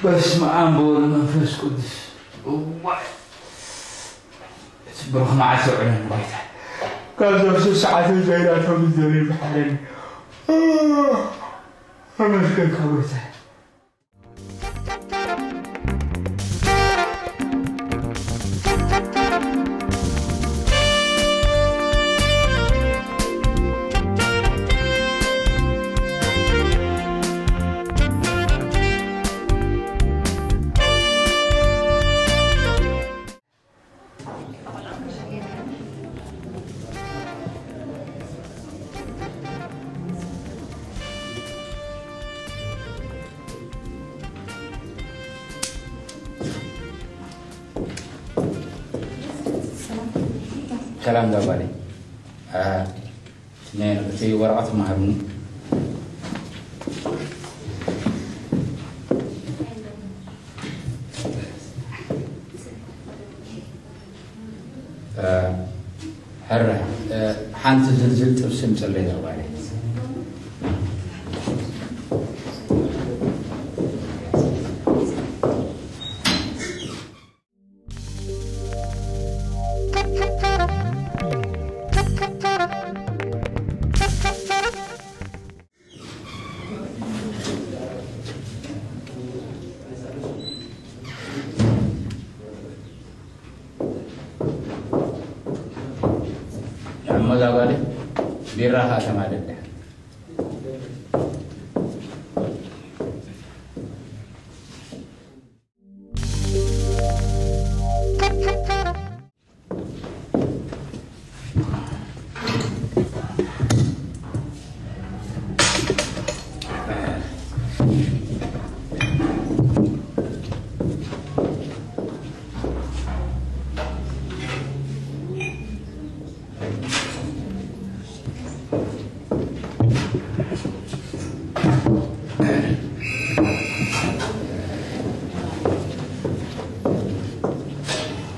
በስመ ኣብ ወወልድ ወመንፈስ ቅዱስ። እዋይ፣ እቲ ብሩኽ መዓልቲ የውዕለና ጎይታ። ካብዞም ሱስ ሰዓት ዘይናቶም ዘርኢ መሓረኒ። ኣመስገንካ ጎይታ። ሰላም ዛጓለይ። እ፣ ናይ እቲ ወረቐት መሃርኒ። እ፣ ሕረ፣ እ፣ ሓንቲ ዝልዝል ጥብሲ ምጽለይ ዛጓለይ። እሞ እዛ ጓለይ ቢራ ኸኣ ተማልእ ደሓን።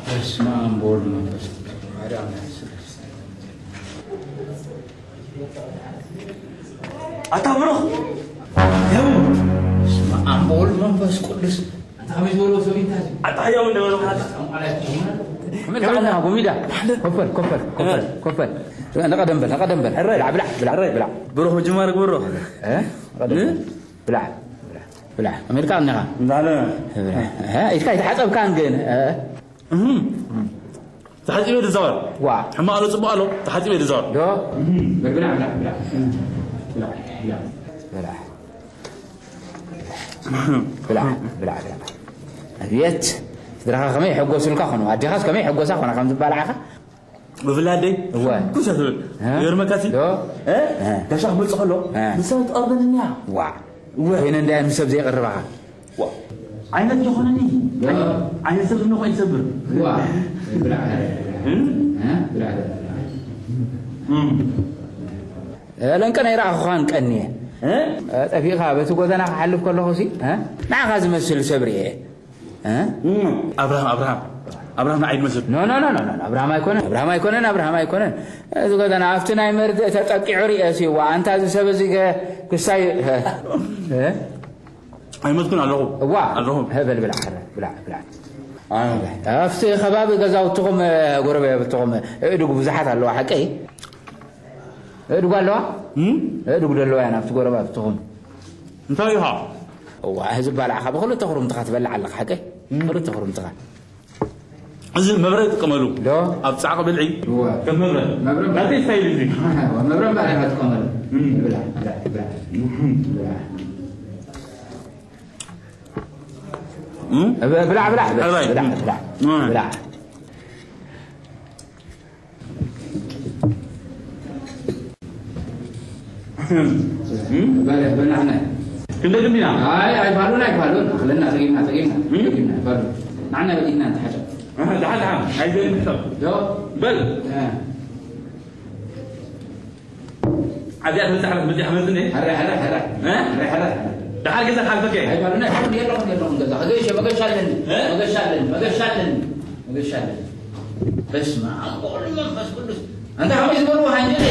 በስመ አብ ወወልድ ወመንፈስ ቅዱስ። ማርያም ናይ ስላሴ። ኣታ ብሩኽ! ያው! በስመ አብ ወወልድ ወመንፈስ ቅዱስ። ኣታ ከመይ ዝበልዎ ሰብ እዩ እንታይ? ኣታ ያው እንደበልዎ ማለት። ከመይ ኣለኻ ጎሚዳ? ኮፈል፣ ኮፈል፣ ኮፈል፣ ኮፈል። ንቐደም በል፣ ንቐደም በል። ሕራይ። ብላዕ፣ ብላዕ፣ ብላዕ፣ ሕራይ። ብላዕ። ብሩኽ ምጅማር ግብሮ። እ? ንቐደም በል። እ? ብላዕ፣ ብላዕ፣ ብላዕ። ከመይ ኢልካ እኒኻ? እንዳለ። እ፣ ኢልካ ኣይተሓጸብካን ግን፣ እ? እህም። ተሓጺበ ድዛወር። ዋ። ሕማቕ ኣሎ፣ ጽቡቕ ኣሎ፣ ተሓጺበ ድዛወር። ዶ? እህም። በል ብላዕ፣ ብላዕ፣ ብላዕ። ብላዕ፣ ብላዕ። ብላዕ። ብላዕ፣ ብላዕ፣ ብላዕ። ኣቤት፣ ስድራኻ ከመይ ይሕጎሱልካ ኾኑ፣ ኣዴኻስ ከመይ ይሕጎሳ ኾና ከም ዝበላዕኻ? ብፍላይ ኣደይ እወ። ኩሰ ትብል። እ? ይገርመካሲ? ዶ? እ? እ። ጋሻ ክመጽእ ከሎ፣ እ። ንሳ ትቐርበኒ እኒኣ። ዋ። እወ። ኮይነ እንዳየ ምስ ሰብ ዘይቐርባኻ? ዋ። ዓይነት ዝኾነኒ። ዶ? ዓይነት ሰብ ዝብሎ ኮይኑ ይሰብር። ዋ። ብላዕ። እ? እ? ብላዕ። እም። ለንቀ ናይ ረኣኹኻን ቀንየ። እ? ጠፊእኻ በቲ ጎደና ክሓልፍ ከለኹ ሲ፣ እ? ንዓኻ ዝመስል ሰብ ርእየ። እ? እም። ኣብርሃም፣ ኣብርሃም። ኣብርሃም ንዓይ ዝመስል። ኖ፣ ኖ፣ ኖ፣ ኖ፣ ኖ። ኣብርሃም ኣይኮነን፣ ኣብርሃም ኣይኮነን፣ ኣብርሃም ኣይኮነን። እዚ ጎደና ኣብቲ ናይ መርድእ ተጠቂዑ ርእየ ሲ፣ ዋ፣ ኣንታ እዚ ሰብ እዚ ገ-፣ ክሳይ፣ እ? እ? ኣይመስኩን ኣለኹ። እዋ። ኣለኹ። ሀ፣ በል ብላዕ፣ ሀረ፣ ብላዕ፣ ብላዕ። ኣዎ። ኣብቲ ከባቢ ገዛውትኹም፣ እ፣ ጎረቤትኹም፣ እ፣ እድጉ ብዙሓት ኣለዋ፣ ሓቀይ? እድጉ ኣለዋ? እም? እድጉ ዶ ኣለዋ እያ ናብቲ ጎረባብትኹም? እንታይ ኢኻ? እዋ፣ ህዝቢ ባላዕኻ ብኽልተ ኩርምትኻ ትበልዕ ኣለኻ፣ ሓቀይ? እም። ክልተ ኩርምትኻ። እዚ መብረ ይጥቀመሉ። ዶ? ኣብ ጻዕቂ ብልዒ እወ። ከም መብረ። መብረ። ናተይ ስታይል እዚ። መብረ እምበኣር ኢኻ ትጥቀመሉ። እም። ብላዕ፣ ብላዕ፣ ብላዕ። ብላዕ። እም? ብ-፣ ብላዕ፣ ብላዕ፣ ብላዕ፣ ሕራይ። ብላዕ፣ ብላዕ፣ እም። ብላዕ። እም? በለ፣ በላዕና። ክንደይ ድም ኢና? ኣይ፣ ኣይፋሉን፣ ኣይፋሉን። ኣኽለና፣ ጸጊብና፣ ጸጊብና፣ እም? ጸጊብና፣ ኣይፋሉን። ንዓና በዲድና፣ እንተሓሸ። ኣሃ፣ ደሓን፣ ደሓን። ኣይዘይንሕሰብ። ዶ? በል። እ። ኣብዚኣ ትበጽሕ ኣለኹ፣ በዚኣ መዝኒ። ሕራይ፣ ሕራይ፣ ሕራይ። እ? ሕራይ፣ ሕራይ። ደሓር ገዛ ክሓልፈከ? ኣይፋሉን፣ ኣይፋሉን። የለኹም፣ የለኹም ገዛ። ከገይሸ፣ መገሻ ኣለኒ። እ? መገሻ ኣለኒ፣ መገሻ ኣለኒ፣ መገሻ ኣለኒ። በስመ ኣብ ወወልድ ወመንፈስ ቅዱስ። ኣንታ ከመይ ዝበልዎ ሃንጀለ።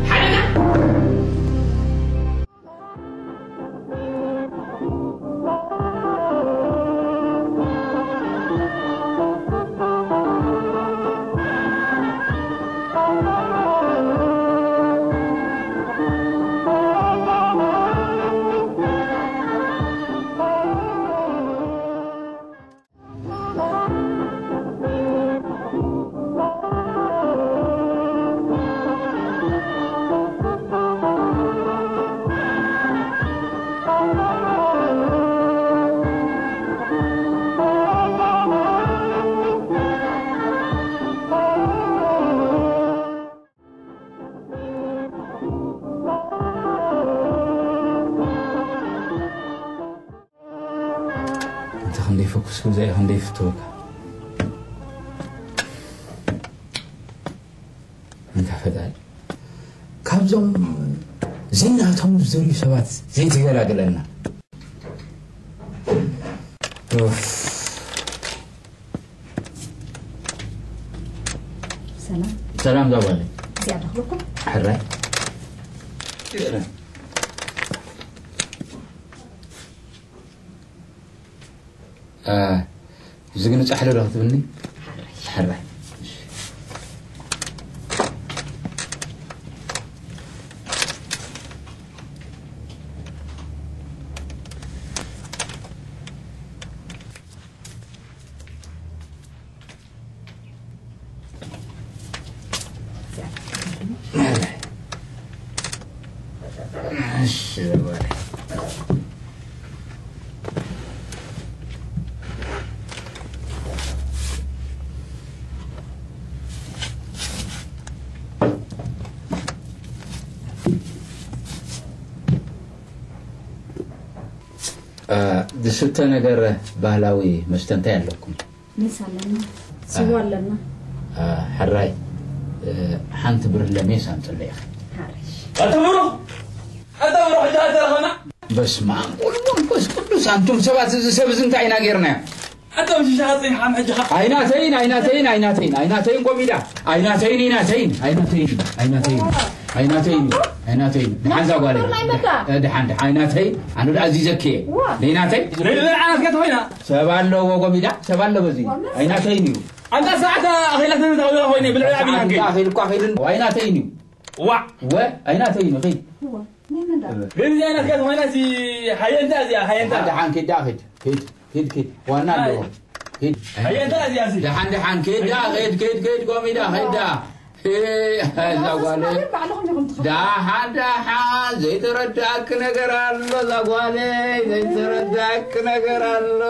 ሓደጋ። እንዴ ፈኩስ ጉዛይ እንዴ ፍትወካ እንካ ፈጣሪ ካብዞም ዘይናቶም ዝዘርዩ ሰባት ዘይትገላግለና። ኡፍ። ሰላም ሰላም ዛጓለ እዚኣ ደኽበኩም ሕራይ እ፣ እዚ ግን ጻሕሊ ዶ ክትብልኒ? ሕራይ። እሺ፣ በል። እ፣ ዝስተ ነገር ባህላዊ መስተ እንታይ ኣለኩም? ሜስ ኣለና፣ ስዋ ኣለና። እ፣ ሕራይ፣ እ፣ ሓንቲ ብርለ ሜስ ኣምፅለይ ኢኻ። ሓርሽ ኣንተ ብሩኽ፣ ኣንተ ብሩኽ፣ ሕጂ ኣንተ ረኸና። በስመ ኣብ ወወልድ ወመንፈስ ቅዱስ። ኣንቱም ሰባት፣ እዚ ሰብ እዚ እንታይ ኢና ጌርናዮ? ኣንተ ብሽሻ ጽኒሓም ሕጂ ኸ ኣይናተይን ኣይናተይን ኣይናተይን ኣይናተይን ጎሚዳ ኣይናተይን ኣይናተይን ኣይናተይን ኣይናተይን ኣይናተይን ኣይናተይን። ደሓን እዛ ጓለይ፣ ቁርናይ መጣ። ደሓን ደሓን ኣይናተይን። ኣነ ደኣ ኣዚዘኪ እየ። ዋ። ደይናተይ ርብዒ ዓመት ከትኾይና ሰብ ኣለዎ ጎሚዳ፣ ሰብ ኣሎ በዚ። ኣይናተይን እዩ። ኣንታ ሰዓት ኣኺላትኒ ታውላ ኮይነ ብልዕሊ ዓብና ኣኺል ከይድ ኣኺል እኳ ኺድ ዋይናተይን እዩ። ዋዕ ወ ኣይናተይን እዩ። ኺድ ናይ መን ደኣ? ግን እዚኣ ናትካ ዝኾይና እዚ ሓየንታ እዚኣ ሓየንታ ደሓን ደሓን ኪድ ዳ ኺድ ኪድ ኪድ ኪድ ዋና ኣለዎ ኪድ ሓየንታ እዚኣ እዚ ደሓን ደሓን ኪድ ዳ ኺድ ኪድ ኪድ ጎሚዳ ኺድ ዳ። እዛ ጓለ ባዕልኹም ኢኹም ትኸፍሉ። ደሓን ደሓን ዘይተረዳእክ ነገር ኣሎ እዛ ጓለይ ዘይተረዳእክ ነገር ኣሎ።